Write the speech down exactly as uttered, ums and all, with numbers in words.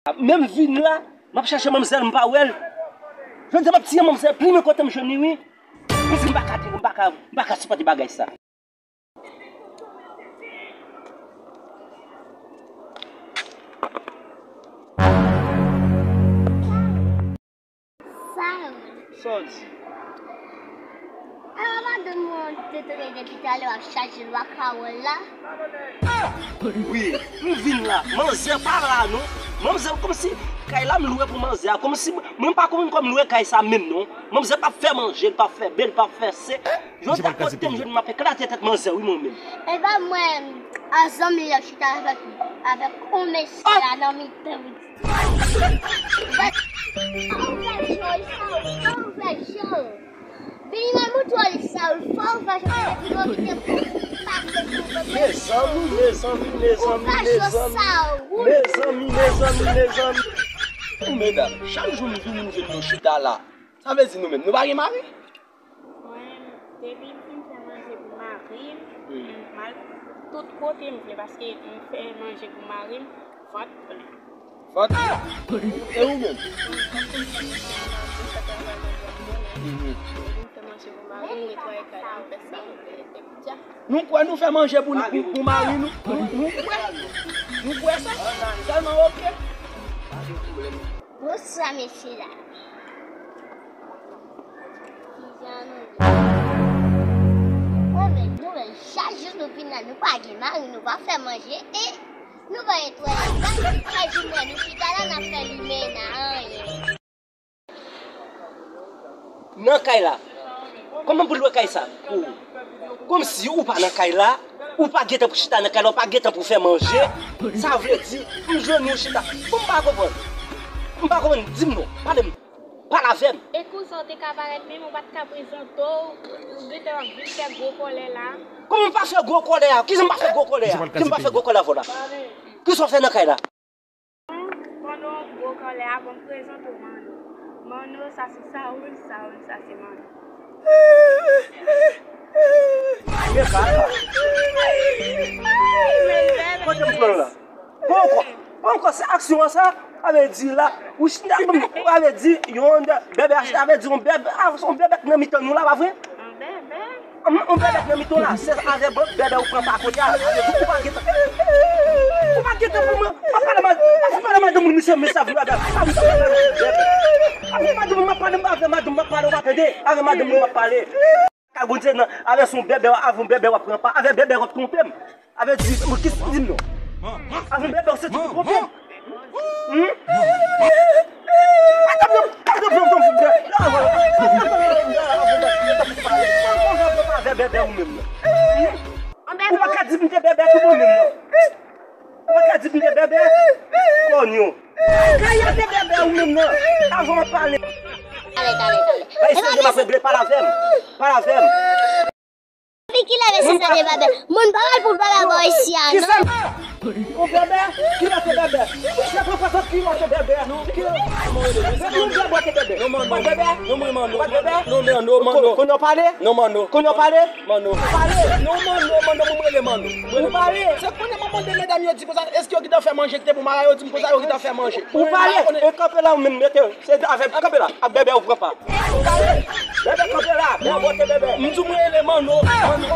Menm vin la, m ap chache manmzèl, m pa wè l. Jodi a m ap tiye manmzèl, plimen kote m jwenn li, wi. Mezanmi, m pa ka, m pa ka, m pa ka sipòte bagay sa. Sa w di? Sa w di? Ala madanm mwen te tande depi talè w ap chache lwa Kawòl la. Wi, m vin la. Manzè pa la non. Manzè kòmsi kay la m lwe pou manzè a. Kòmsi mwen pa konprann kòm lwe kay sa menm non. Manzè p ap fè manje, l p ap fè bè, l p ap fè se. Jodi a kote m jwenn m ap eklate tèt manzè wi mwen menm. E pa mwen, an zanmi l ap chita avèk, avèk yon mesye la nan mitan. Ou fè cho, Issa, ou fè cho. Vini mwen moutre w Issa, ou fè ou fè cho, epi ou kite m pase sou kote. Mezanmi, mezanmi, mezanmi, mezanmi. Ou fè cho sa, ou. Mezanmi, mezanmi, mezanmi. Medam, chak jou m vini, m jwenn nou chita la. Sa vle di nou menm, nou pa gen mari? Mwen, depi m fin fè manje pou mari m, m al tout kote m vle, paske m fè manje pou mari m, vant plen. Vant plen? E ou menm? Depi m fè manje pou mari m, netwaye kay la, m fè sa m vle, epi dja. Nou kwè nou fè manje pou, pou, pou mari nou? Nou, nou kwè? Nou kwè sa? Sèlman oke. Bonswa mesye la. Kijan nou ye? Mwen menm, nou menm, chak jou nou vin la, nou pa gen mari, nou pa fè manje, e nou pa netwaye kay. Chak jou mwen, nou chita la, n ap fè limena, anyen. Nan kay la. Kòman pou lwe kay sa pou ou? Kòmsi ou pa nan kay la, ou pa gentan pou chita nan kay la, ou pa gentan pou fè manje. Sa vle di, m jwenn ou chita. Bon, m pa konprann. M pa konprann, di m non. Pale m. Pale avè m. E kouzen w te ka parèt menm, ou pa t ka prezante w, ou gentan ap vin fè gwo kòlè la. Kòman m pa fè gwo kòlè a? Kijan m pa fè gwo kòlè a? Kijan m pa fè gwo kòlè avè w la? Kisa w fè nan kay la? Pandan w gwo kòlè a, bon, m prezante w Manno. Manno, sa se Saoul, Saoul, sa se Manno. Men papa. Kote m pran la? Pran ankò. Pran ankò, se aksyon an sa. A vle di la, ou chita, a vle di, yon bèbè a chita, a vle di, yon bèbè, a, se yon bèbè k nan mitan nou la, pa vre? Yon bèbè? Yon, yon bèbè k nan mitan w la, se avè bèbè ou pran pa kote a, ou pa gentan. Ou pa gentan pou mwen. M ap pale mal, m ap pale mal de moun, misye, misye ap vin avè m. Sa m ap pale mal de bèbè. Avè madanm m ap pale, avè madanm m ap pale, ou pa tande? Avè madanm m ap pale. Ka Bondye nan, avè se yon bèbè, avè yon bèbè w ap pran pa, avè bèbè w ap twonpe m. Avè di, mwen, kisa w di m non? Avè yon bèbè w se ti twonpe m. Humm? Avè bèbè ou menm non. Ou pa ka di m te bèbè tou bon menm non. Ou pa ka di m te bèbè. Kònyo. Kaya te bèbè ou menm nan. Avan w pale. Talè, talè, talè. Bay sèl de m ap regle, pale avè m. Pale avè m. Depi kilè mesye sa te bèbè? Moun pa mal pou bèbè bò isi a non. Ou bèbè? Kilè te bèbè? Ou se pwofesè kilè te bèbè? Kilè? Depi ou bèbè te bèbè. Ou pa t bèbè? Ou pa t bèbè? Kounye w pale? Kounye w pale? Manno. Pale. Non, Manno, Manno, mwen rele Manno. Ou pale. Se kounye a m ap mande medam yo di konsa, èske yo gentan fè manje ki te pou mari yo, di m konsa yo gentan fè manje. Ou pale. E kanpe la ou menm, mete, se avè kanpe la, ak bèbè ou pran pa. Ou pale. Bèbè kanpe la, bèbè bote bèbè. M di w mwen rele Manno. Manno.